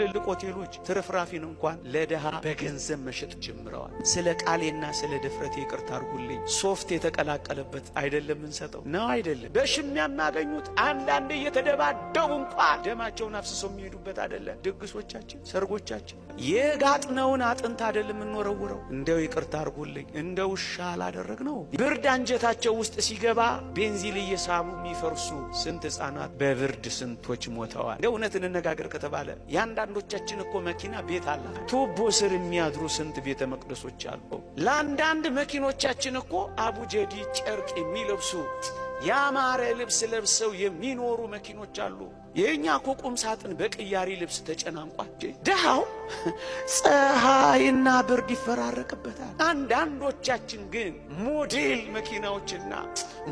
ትልልቅ ሆቴሎች ትርፍራፊን እንኳን ለድሃ በገንዘብ መሸጥ ጀምረዋል። ስለ ቃሌና ስለ ድፍረቴ ይቅርታ አድርጉልኝ። ሶፍት የተቀላቀለበት አይደለም እንሰጠው ነው አይደለም። በሽሚያ የሚያገኙት አንዳንዴ እየተደባደቡ እንኳን ደማቸውን አፍስሰው የሚሄዱበት አይደለም። ድግሶቻችን፣ ሰርጎቻችን የጋጥነውን አጥንት አይደለም የምንወረውረው። እንደው ይቅርታ አድርጉልኝ፣ እንደ ውሻ አላደረግ ነው። ብርድ አንጀታቸው ውስጥ ሲገባ ቤንዚል እየሳቡ የሚፈርሱ ስንት ሕፃናት በብርድ ስንቶች ሞተዋል። እንደ እውነት እንነጋገር ከተባለ የአንዳንዶቻችን እኮ መኪና ቤት አላት። ቱቦ ስር የሚያድሩ ስንት ቤተ መቅደሶች አሉ። ለአንዳንድ መኪኖቻችን እኮ አቡጀዲ ጨርቅ የሚለብሱ፣ ያማረ ልብስ ለብሰው የሚኖሩ መኪኖች አሉ። የእኛ እኮ ቁም ሳጥን በቅያሪ ልብስ ተጨናንቋል። ድሃው ፀሐይና ብርድ ይፈራረቅበታል። አንዳንዶቻችን ግን ሞዴል መኪናዎችና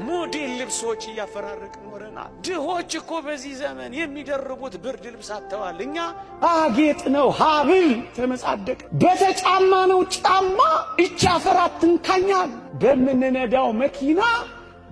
ሞዴል ልብሶች እያፈራረቅ ኖረናል። ድሆች እኮ በዚህ ዘመን የሚደርቡት ብርድ ልብስ አጥተዋል። እኛ አጌጥ ነው ሀብል ተመጻደቅ በተጫማ ነው ጫማ እቻ አፈር አትንካኛል። በምንነዳው መኪና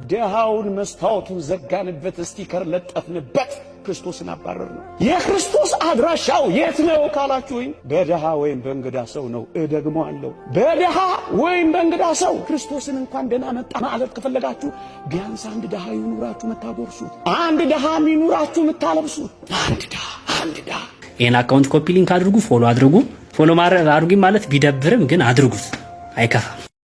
ድሃውን መስታወቱን ዘጋንበት፣ sticker ለጠፍንበት፣ ክርስቶስን አባረር ነው። የክርስቶስ አድራሻው የት ነው ካላችሁኝ፣ በድሃ ወይም በእንግዳ ሰው ነው። እደግመዋለሁ፣ በድሃ ወይም በእንግዳ ሰው። ክርስቶስን እንኳን ደህና መጣ ማለት ከፈለጋችሁ ቢያንስ አንድ ድሃ ይኑራችሁ የምታጎርሱት፣ አንድ ድሃ ይኑራችሁ የምታለብሱት፣ አንድ ድሃ፣ አንድ ድሃ። ይህን account copy link አድርጉ፣ follow አድርጉ። Follow አድርጉ ማለት ቢደብርም ግን አድርጉት፣ አይከፋም።